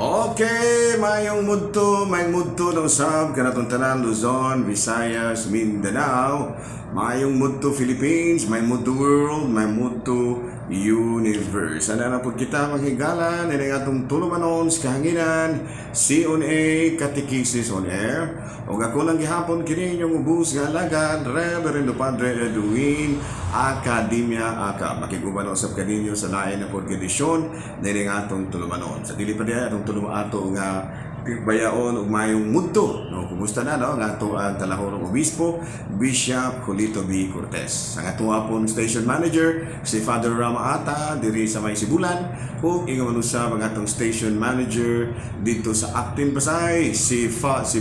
Okay, mayong mudto na usab kanatong tanan, Luzon, Visayas, Mindanao, mayong mudto Philippines, mayong mudto world, mayong mudto universe. Ana na pud kita, manghigala, nining atong tulumanon sa kahanginan, C on A Catechesis on Air. Ug ako lang gihapon kini inyong ubos nga alagad, Reverendo Padre Edwin Academia Aka. Makiguban usab kaninyo sa lain na pod edisyon nining atong tulumanon. Sa dili pa diay atong tulum ato nga bayaon og mayong mudto. No, kumusta na, no, ang ato ang Talahorong Obispo, Bishop Julito B. Cortez. Ang ato apon station manager si Father Rama Ata diri sa may Sibulan ug ingon man usab ang atong station manager dito sa Actin Pasay, si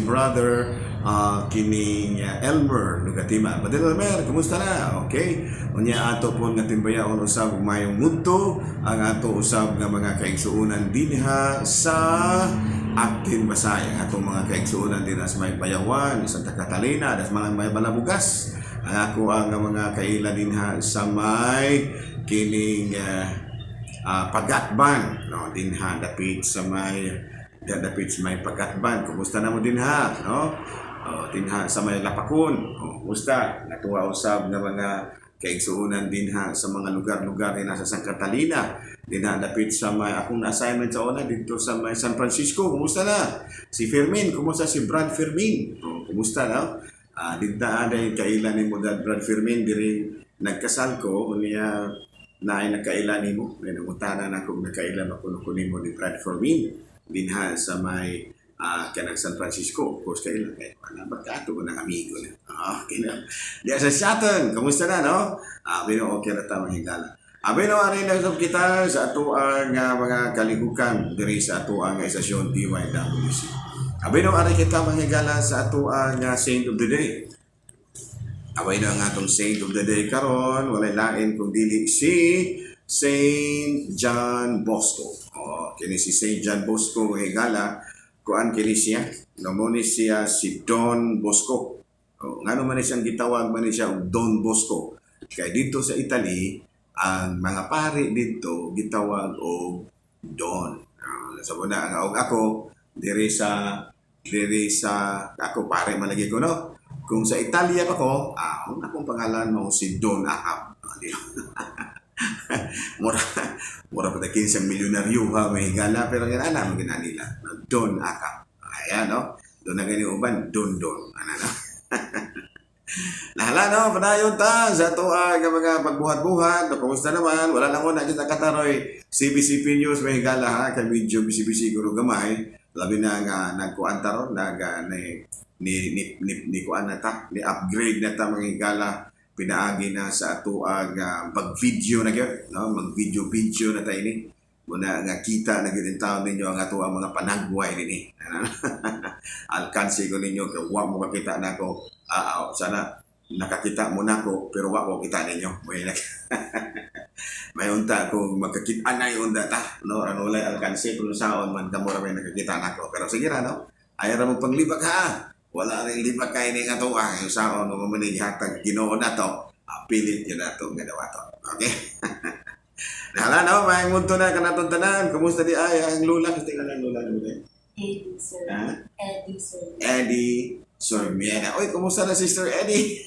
brother kining Elmer Lugatima. Brother Elmer, kumusta na? Okay? Unya ato pon nga timbayaon usab og mayong mudto ang ato usab nga mga kaigsuonan dinha sa Actin Pasay, ang atong mga kaigsuonan dinha sa may Bayawan, Santa Catalina, das mga may Balabugas. Ang ako ang mga kaila dinha sa may kining Pagatban, no, dinha dapit sa may Pagatban. Kumusta na mo dinha, no? Oh, dinha sa may Lapakon. Oh, kumusta? Natuwa usab nga mga kaigsuonan dinha sa mga lugar-lugar dinha sa San Catalina. Dinha dapit sa may akong assignment sa una dito sa may San Francisco. Kumusta na? Si Fermin, kumusta si Brad Fermin? Oh, kumusta na? Didta aday kaila nimo dad Brad Fermin diri nagkasal ko unya naay nakaila nimo. May nangutana na kung nakaila makuno ko nimo ni Brad Fermin dinha sa may kanang San Francisco. Of course, kaila kay wala ba kato ko ng amigo na. Ah, okay na. Diya sa Shatton, kumusta na, no? Ah, bino okay na ta, higala. Abi no, ari na sab kita sa ato ang mga kalihukan diri sa ato ang estasyon DYWC. Abi no, ari kita, mga higala, sa ato ang Saint of the Day. Abay na ang atong Saint of the Day karon, walay lain kung dili si Saint John Bosco. Oh, kini si Saint John Bosco, mga higala, kuan kini siya. Namo ni siya si Don Bosco. Oh, ngano man ni siyang gitawag man ni siya og Don Bosco? Kay dito sa Italy, ang mga pari dito gitawag og Don. Sa muna ang og ako diri sa ako pare man lagi ko, no. Kung sa Italia pa ko, ang akong pangalan mo si Don Ahab. Ah, di ba? Mura mura pa ta kinsang milyonaryo ha, may higala, pero yan ana man gina nila. Don Ahab. Ayan, no. Don na gani uban Don Don. Ana no. Nahala no, padayon ta sa ato ang mga pagbuhat-buhat. No, kumusta naman? Wala lang na kita kataroy. CBCP News, may higala ha, kay medyo busy-busy guro gamay. Labi na nga nagkuan ta ron, nag ni ni ni ni, ni kuan na ta, ni upgrade na ta, mga higala, pinaagi na sa ato ang pag-video na gyud, no? Mag-video video na ta ini. Muna nga kita na gyud taon ninyo ang ato ang mga panagway nini. Alkansi ko ninyo kay wa mo kakita nako. Sana nakakita mo nako pero wa ko kita ninyo. May unta kung magkakita na yung unta ta, no, ano walay alkansi kung saon man kamo ra may nakakita nako. Pero sige ra, no. Ayaw ra mo panglibak ha. Wala rin libak kay ni nga to ah. Yung saon mo man hatag Ginoo na to. Pilit yun na to nga dawato. Okay? Nahala no, may mundo na kanatong tanan. Kumusta di ay ang lula? Kasi tingnan ang lula mo. Eddie, sir. Ha? Eddie, sir. Eddie Sormiena. Oy, kumusta na Sister Eddie?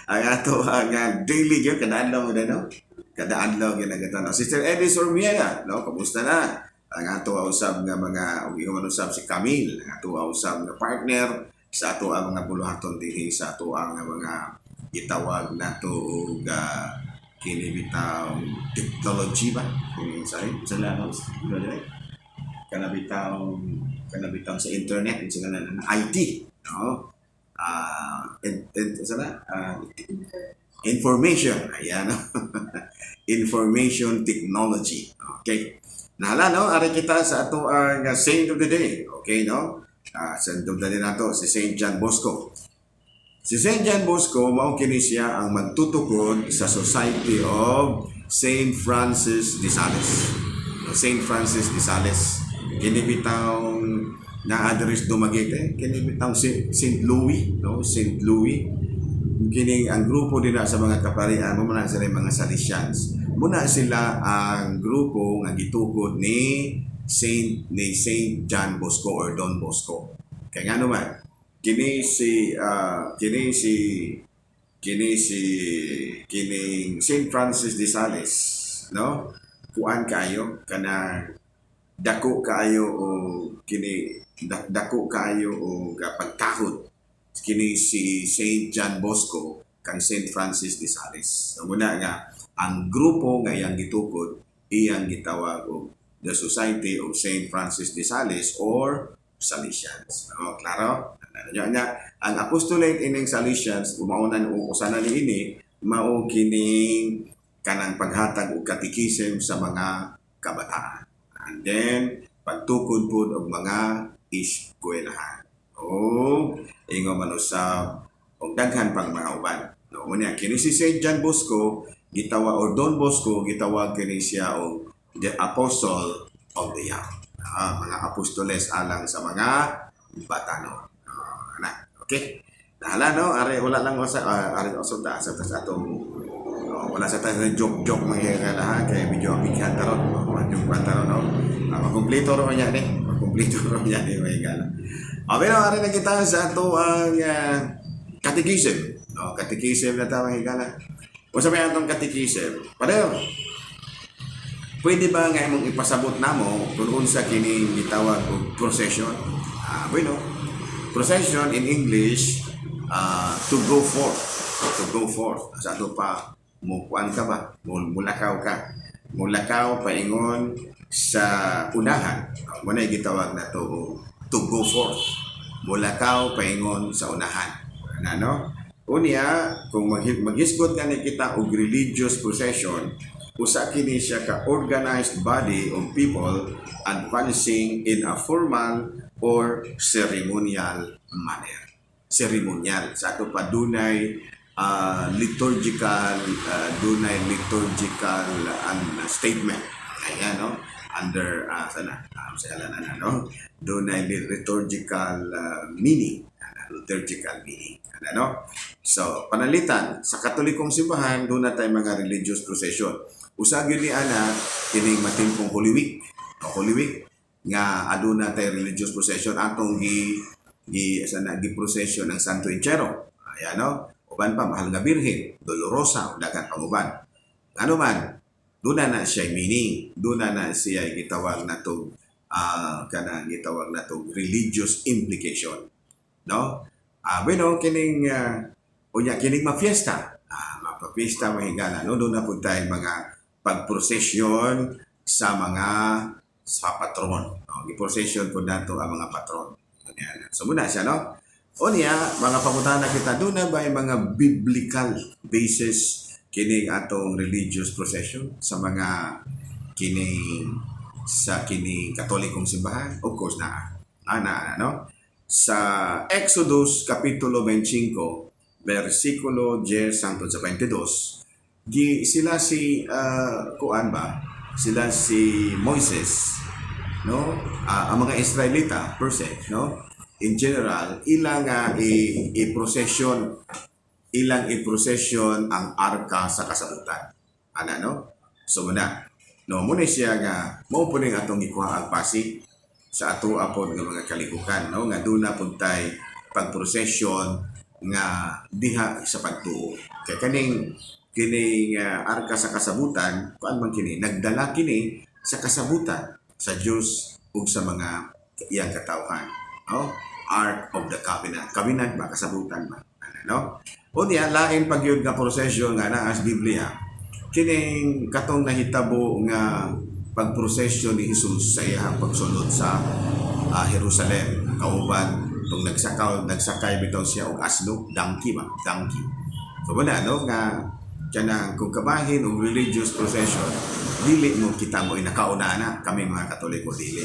Ang ato ang daily gyud kada adlaw mo na, no? Kada adlaw gyud nagatan. Sister Eddie Sormiena, no? Kumusta na? Ang ato usab nga mga ug ingon usab si Camille, ang ato usab nga partner sa ato ang mga buluhaton dinhi sa ato ang mga gitawag nato og kini bitaw technology ba? Kung sa sa no? Kana bitaw sa internet sa na IT, no, and sana information, ayan, no? Information technology. Okay, nahala no, ari kita sa ato ang saint of the day. Okay, no, saint of the day nato si Saint John Bosco. Si Saint John Bosco mao kini siya ang magtutukod sa Society of Saint Francis de Sales. Saint Francis de Sales kini bitaw na address Dumaguete, kini bitaw si Saint Louis, no, Saint Louis. Kini ang grupo nila sa mga kaparian mo na sila yung mga Salesians. Muna sila ang grupo nga gitukod ni Saint John Bosco or Don Bosco. Kay ngano man, kini si kining Saint Francis de Sales, no, kuan kaayo, kana dako kaayo o kini dako kaayo o pagtahod kini si Saint John Bosco kang Saint Francis de Sales. So muna nga ang grupo nga iyang gitukod, iyang gitawag og the Society of Saint Francis de Sales or Salesians. No, klaro? Nya nya ang apostolate ining Salesians, umaunan o usana niini, mao kining kanang paghatag og katikism sa mga kabataan. And then pagtukod pod og mga eskwelahan. O ingon man usab og daghan pang mga uban. No, unya kini si Saint John Bosco gitawa or Don Bosco, gitawag kini siya og the Apostle of the Young. Mga apostoles alang sa mga batanon. Na, okay. Nahala, no, are wala lang usa, are usab ta sa atong, oh, wala sa tayo joke joke mga ha, kay medyo apikhan taron, medyo kuan taron, no. Makumpleto ro niya ni, makumpleto ro niya ni, mga higala. Pero are na kita sa ato ang catechism. No, catechism na ta, mga higala. Unsa may atong catechism? Pareho. Pwede ba nga imong ipasabot namo kung unsa kini gitawag og procession? Bueno, procession in English, to go forth. To go forth. Sa ato pa, mo kuan ka ba? Mulakaw ka. Mulakaw paingon sa unahan. Mo na gitawag na to go forth. Mulakaw paingon sa unahan. Na, no? Unya, kung maghisgot gani kita og religious procession, usa kini siya ka organized body of people advancing in a formal or ceremonial manner. Ceremonial. Sa ato pa dunay liturgical statement. Ayan, no? Under, sana, sa na, na, no? Dunay liturgical meaning. Liturgical meaning. Ano? So, panalitan, sa Katolikong simbahan, doon na tayo mga religious procession. Usa gyud ni ana kining matimpong Holy Week. O Holy Week nga aduna tay religious procession, atong gi gi sa na gi procession ng Santo Entierro. Ayan, no? Uban pa, Mahal nga Birhen, Dolorosa, daghan pang uban. Ano man, doon na na siya meaning, doon na na siya gitawag na to kanang gitawag na to religious implication. No? Bueno, kining unya kining mafiesta. Mapafiesta, mahigala, no? Doon na pud tayo mga pagprosesyon sa mga sa patron. No? Giprosesyon po nato ang mga patron. Ayan. So muna siya, no? Unya, mga pangutana kita, doon na ba yung mga biblical basis kining atong religious procession sa mga kining sa kining Katolikong simbahan? Of course na. Na, no? Sa Exodus Kapitulo 25, versikulo 10 hangtod sa 22, gi sila si kuan ba? Sila si Moises, no? Ang mga Israelita per se, no? In general, ilang i-procession ilang i-procession ang arka sa kasabutan. Ana, no? So muna, no, muna siya nga mao po ning atong gikuha ang pasi sa ato apod nga mga kalihukan, no, nga duna pud tay pagprosesyon nga diha sa pagtuo. Kay kaning kining arka sa kasabutan, kuan man kini, nagdala kini sa kasabutan sa Dios ug sa mga iyang katawhan, no? Ark of the Covenant. Covenant ba, kasabutan ba? Ano, no? Unya, lain pag yun nga procession nga naa sa Biblia, kining katong nahitabo nga pagprosesyon ni Jesus sa iyang pagsulod sa Jerusalem kauban tong nagsakaw nagsakay bitaw siya og asno, donkey ba, donkey. So wala, no, nga kanang kung kabahin og religious procession, dili mo kita mo nakauna na kami mga Katoliko, dili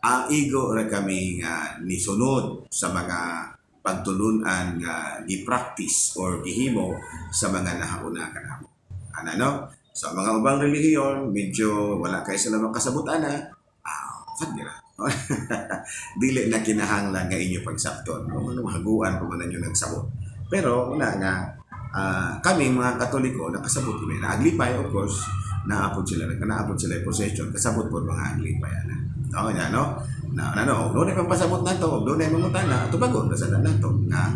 ang igo ra kami nga nisunod sa mga pagtulunan nga gi-practice or gihimo sa mga nahauna kanamo, ana, no? Sa mga ubang relihiyon, medyo wala kay sila makasabot ana, ra dili na kinahanglan nga inyo pagsabton, no? Ano, haguan pa man ninyo nagsabot, pero wala nga kami mga Katoliko nakasabot kami, naaglipay, of course. Naapod sila, naapod sila yung procession, kasabot po mga anglipay ana. No, yan, no? Na, ano, doon ay pampasabot nato, doon ay mangutana, tubagon na sa nato nga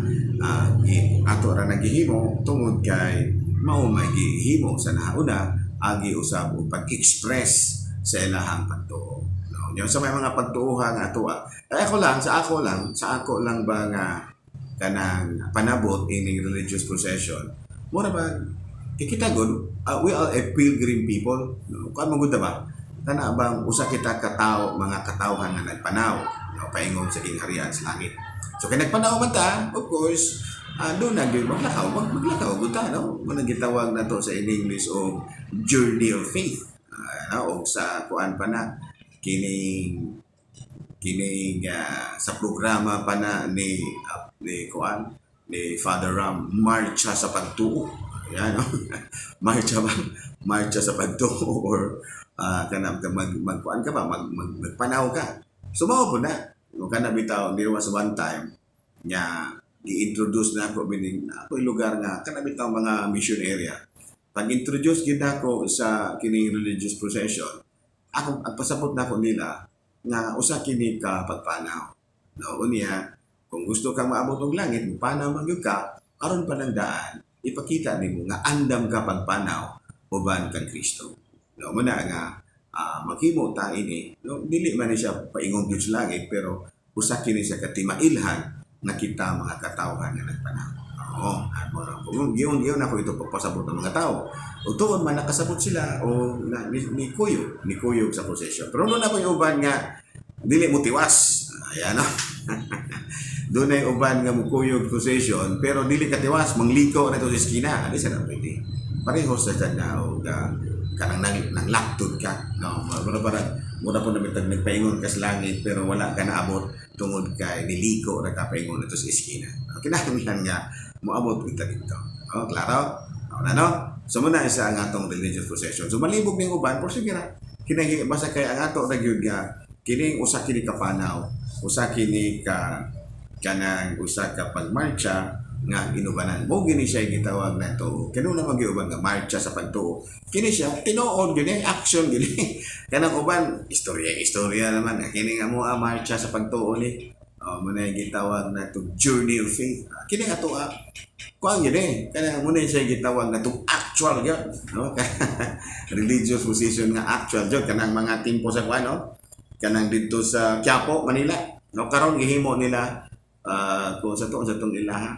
ato ra nagihimo tungod kay mao may gihimo sa nauna agi usab og pag-express sa ilahang pagtuo. No, yung sa may mga pagtuohan nga ato ay ako lang sa ako lang sa ako lang ba nga kanang panabot ining religious procession, mura ba kikita gud, we are a pilgrim people, no? Kuan mo gud ba kana bang usa kita ka tawo, mga katawhan nga nagpanaw, no, paingon sa gingharian sa langit. So kay nagpanaw man ta, of course, doon na gyud maglakaw, maglakaw gud ta, no? Mo nang gitawag nato sa in English og journey of faith, no? Og sa kuan pa na kining kining sa programa pa na ni kuan ni Father Ram, marcha sa pagtuo. Ayan, no? Marcha ba, marcha sa pagtuo or kanang magkuan ka ba, magpanaw ka. So mao po na no, kana bitaw, there was one time nga gi-introduce na ako bining ako lugar nga kana bitaw mga mission area. Pag introduce gid ako sa kining religious procession, ako ang pasabot na ako nila nga usa kini ka pagpanaw, no? Unya kung gusto kang maabot og langit, mupanaw man gyud ka. Aron pa ng daan ipakita nimo nga andam ka pagpanaw uban kang Kristo, no? Muna nga maghimo ta ini, no? Dili man ni siya paingong gyud sa langit, pero usa kini siya katimailhan nga kita mga katawhan nga nagpanaw. Oo, mga giyon giyon ako ito pagpasabot ng mga tao. O tuon man nakasabot sila o na, ni kuyog sa procession. Pero doon ako yung uban nga dili mo tiwas. Ayan, no. Doon ay uban nga mukuyog procession pero dili ka tiwas, mangliko na to sa eskina. Adi sa na pwede. Pareho sa sad na o ga kanang nang laktod ka. No, mura para mura po namin tag nagpaingon ka sa langit pero wala ka naabot tungod kay niliko ra ka paingon na to sa eskina. Kinahanglan nga moabot kita dito. Oh, klaro? Oh, ano? So muna isa ang atong religious procession. So malibog ning uban, por sige ra. Kinahi basta kay ang ato ra gyud nga kining usa kini ka panaw, usa kini ka kanang usa ka pagmarcha nga ginubanan mo gini siya gitawag nato kanuna magyuban nga marcha sa pagtuo. Kini siya tinuod gini, action gini. Kanang uban istorya istorya naman, kini nga mo ang marcha sa pagtuo ni, oh, mo na gitawag nato journey of faith. Kini ato kuan gini kanang mo na siya gitawag nato actual gyud, no? Religious position nga actual gyud, kanang mga timpo sa kuan, no? Kanang didto sa Quiapo, Manila, no? Karon gihimo nila kung sa tong ilaha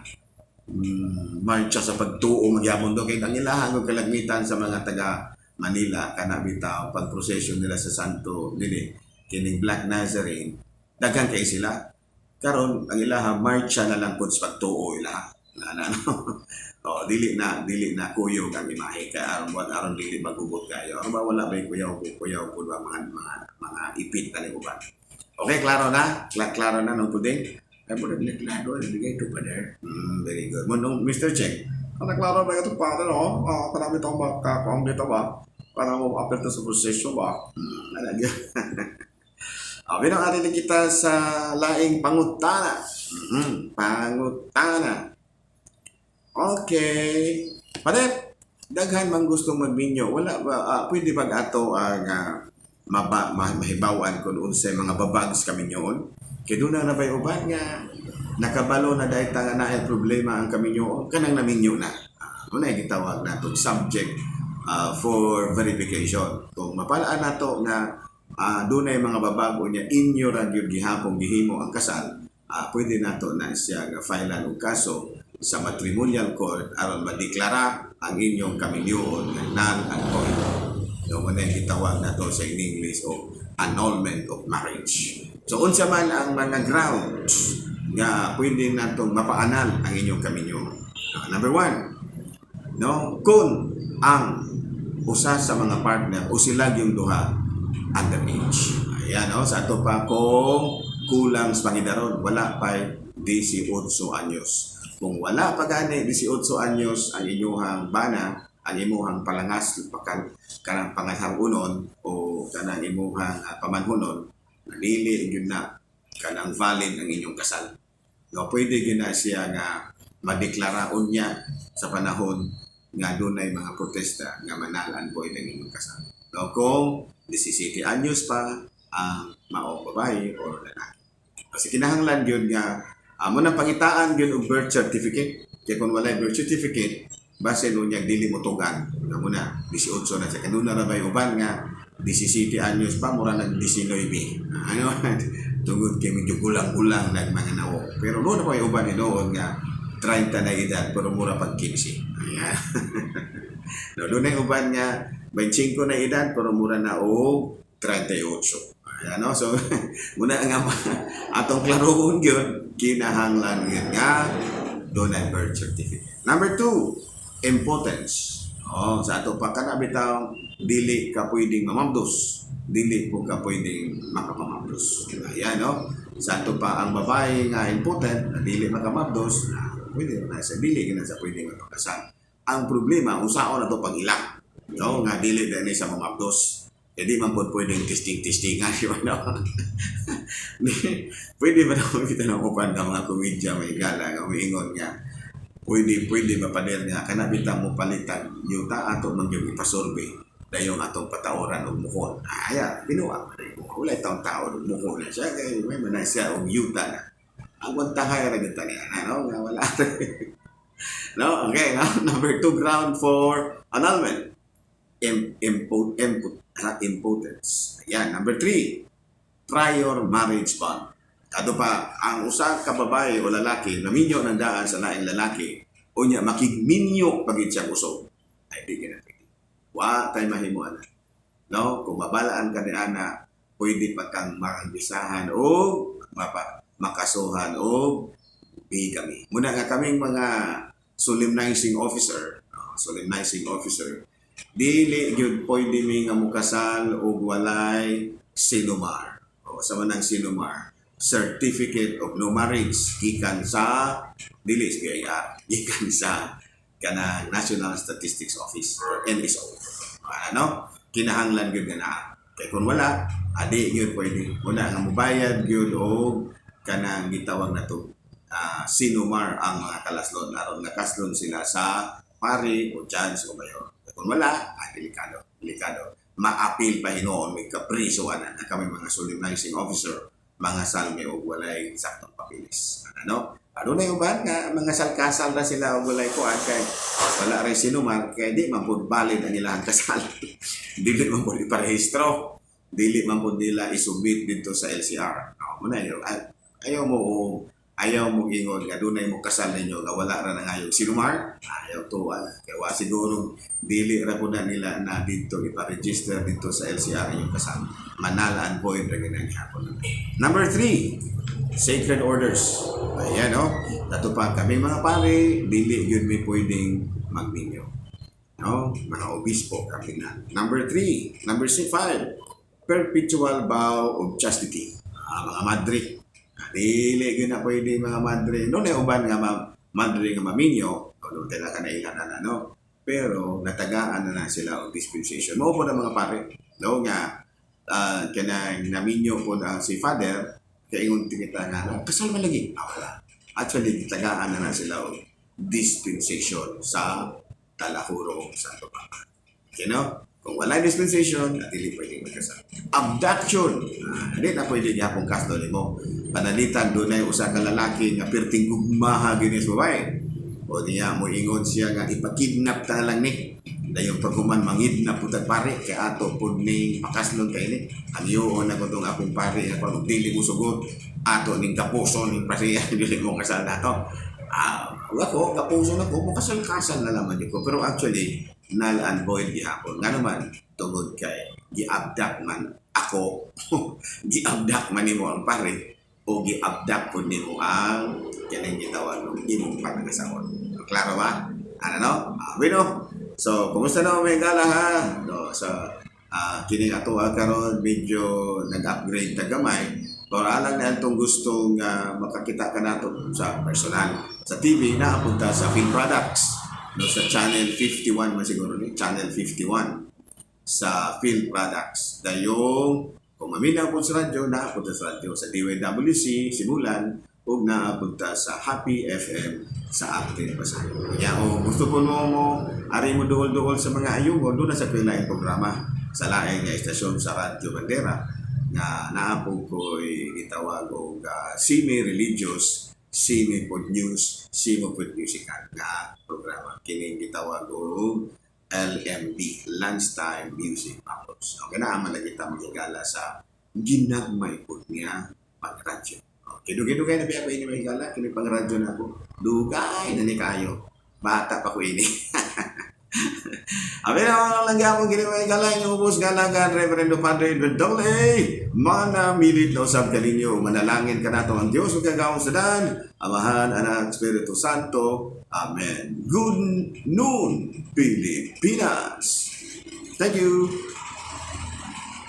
marcha sa pagtuo magyapon do, kay ang ilaha kung kalagmitan sa mga taga Manila kana bitaw pag procession nila sa Santo dili kining Black Nazarene, daghan kay sila. Karon ang ilaha marcha na lang pud sa pagtuo ilaha na na, no? Oh, dili na kuyog ang imahe kay aron buwan aron dili magubot kayo, aron ba wala ba kuyaw kuyaw pud ba mga ipit na uban. Okay, klaro na. Klaro na nung puding. Ay mo na klaro, nabigay ito pa there. Very good. Mo nung Mr. Cheng. Ang naklaro na ito pa no, kanami itong makakuang dito ba? Para mo apel to sa proseso ba? Ano gyud. Okay na atin kita sa laing pangutana. Pangutana. Okay. Padet, daghan man gustong magminyo. Wala ba, pwede bag ato ang mahibawan kung unsay mga babag sa kaminyoon? Kay doon na nabay uban nga nakabalo na dahil ta nga naay problema ang kaminyoon, kanang naminyo na. Muna gitawag nato subject for verification. Kung mapalaan nato nga dunay mga babago niya inyo ra gyud gihapon gihimo ang kasal, pwede nato na siya nga filean og kaso sa matrimonial court aron madeklara ang inyong kaminyoon nga null and void. No, mo na yung gitawag nato sa in English o annulment of marriage. So unsa man ang mga grounds nga pwede natong mapaanal ang inyong kaminyoon? Number one, no, kung ang usa sa mga partner o sila yung duha underage. Ayan, no, sa ato pa kung kulang sa pangidaron, wala pa 18 anyos. Kung wala pa gani 18 anyos ang inyuhang bana, ang imuhang palangas pakan kanang pangasaw-unon o kanang imuhang pamanhunon, dili gyud na kanang valid ang inyong kasal. No, pwede gyud na siya nga madeklara unya sa panahon nga dunay mga protesta nga ma-null and void ang inyong kasal. No, kung 17 anyos pa ang maong babae or lalaki. Kasi kinahanglan gyud nga amo nang pangitaan gyud og birth certificate. Kay kung walay birth certificate, base unyag dili mo tugan. Amo na 18 na siya. Kanuna ra bay uban nga 17 anyos pa, mura nag 19. Ano, tungod kay medyo gulang-gulang nag mga nawo. Pero doon pa uban hinuon nga 30 na edad pero mura pag 15. Ayan. No, doon na uban nga 25 na edad pero mura na og 38. Ayan, no? So, muna nga atong klarohon gyud, kinahanglan gyud nga doon ay birth certificate. Number two, impotence. Oh, sa ato pa kana bitaw dili ka pwedeng mamabdos. Dili po ka pwedeng makapamabdos. Ayan, no? Sa ato pa ang babae nga impotent, na dili makamabdos, na pwede na sa dili na sa pwedeng mapakasal. Ang problema, unsaon na to pag-ilak. No, nga dili na ni sa mamabdos. E di man po pwedeng testing-testingan, di ba, no? Pwede ba naman kita ng uban ng mga komedya may gala nga umiingon nga pwede pwede mapader nga kana bitaw mo palitan yuta ato man yung ipasurvey dayong atong pataoran og mukon. Aya, binuang wala taon taon og mukon na siya kay may man siya og yuta na. Ang wantahay ra gyud niya, ano nga wala. No, okay, no? Number two ground for annulment. Impotence. Ayan, number three, prior marriage bond. Ato pa, ang usa ka babae o lalaki, naminyo ng daan sa laing lalaki, unya makigminyo pagid siya usog. Ay, di na pwede. Wa tay mahimo ana. No, kung mabalaan ka ni ana, pwede pa kang makambisahan o mapa, makasuhan o bigamy. Muna nga kaming mga solemnizing officer, no, solemnizing officer, dili gyud pwede mi nga mukasal og walay CENOMAR. O sa manang CENOMAR, Certificate of No Marriage gikan sa dili sa BIR, gikan sa kanang National Statistics Office or NSO. Ano? Kinahanglan gyud nga naa. Kay kung wala, adi gyud pwede. Wala nga mobayad gyud og kanang gitawag na to CENOMAR ang mga kalaslon aron nga kaslon sila sa pari o judge o mayor. Kung wala, ay delikado, delikado. Maapil pa hinuon may kapriso ana na kami mga solemnizing officer mga salme og walay saktong papilis. Ano? Ano na yung uban nga mga salkasal na sila og walay kuan kay wala rin CENOMAR kay di man pud valid ang ilang kasal. Dili man pud iparehistro. Dili man pud nila isubmit dito sa LCR. Ako mo na yun. Ayaw mo ayaw mo ingon nga dunay mo kasal ninyo nga wala ra na ngayong CENOMAR, ayaw to ah. Kay wa siguro dili ra pud na nila na dito ipa-register dito sa LCR yung kasal. Ma-null and void ra gyud hapon. Number three, sacred orders. Ayan, no? Dato pa kami mga pare, dili gyud may pwedeng magminyo. No? Mga obispo kami na. Number three, number six, five, perpetual vow of chastity. Ah, mga madre. Ah, dili gyud na pwede mga madre. No, na uban nga madre nga maminyo, no, tela ka na ilan na, no? Pero natagaan na na sila og dispensation. Mao po na mga pare, no, nga kanang naminyo po na si father, kay ingon kita nga, "Oh, kasal man lagi." Ah, wala. Actually, gitagaan na na sila og dispensation sa Talahuro Santo Papa. Okay, no? Kung wala dispensation, dili pwede magkasal. Abduction. Ah, di na pwede gihapon kaslo nimo. Panalitan dunay usa ka lalaki nga perting gugmaha gyud sa babae. O niya mo ingon siya nga ipakidnap ta lang ni. Dayon paghuman mangidnap pud tag pare kay ato pud ning pakaslon kay ni. Hangyoon na ko tong akong pare nga pag dili mo sugot ato ning gapuson ning prasiya dili mo kasal nato. Ah, ako gapuson ako mo kasal-kasal na laman ko, pero actually null and void gihapon. Nga naman tungod kay gi-abduct man ako, gi-abduct man nimo ang pare o gi-abduct pud nimo ang kanang gitawag ng imong panag-asawon. Klaro ba? Ano no? Ah, bueno. So, kumusta na may gala ha? No, so, kini ato karon medyo nag-upgrade ta gamay. Pero alang na atong gustong makakita ka nato sa personal sa TV na punta sa Phil Products, no, sa channel 51 man siguro ni channel 51 sa Phil Products. Dayong kung maminaw po sa radyo, na punta sa radyo sa DYWC, Sibulan. Ug naa pud ta sa Happy FM sa Active Pasay. Kaya o gusto po mo mo ari mo duol-duol sa mga ayungon, duna sa laing programa sa laing nga istasyon sa Radyo Bandera nga naa po ko'y gitawag og semi-religious, semi pod news, semi pod musical nga programa. Kining gitawag og LMB, Lunchtime Music Battles. Okay na man lagi ta maghigala sa ginagmay pod nga pagradyo. Okay, dugay-dugay na biya ko ini mahigala, kini pagradyo na ako. Dugay na ni kayo. Bata pa ko ini. Abi na lang gyapon kini mga higala, inyong ubos galagan Reverendo Padre Edward Dole. Manamilit na usab kaninyo, manalangin kanato ang Dios ug kagawong sa dan, Amahan, Anak, Espiritu Santo. Amen. Good noon, Pilipinas. Thank you.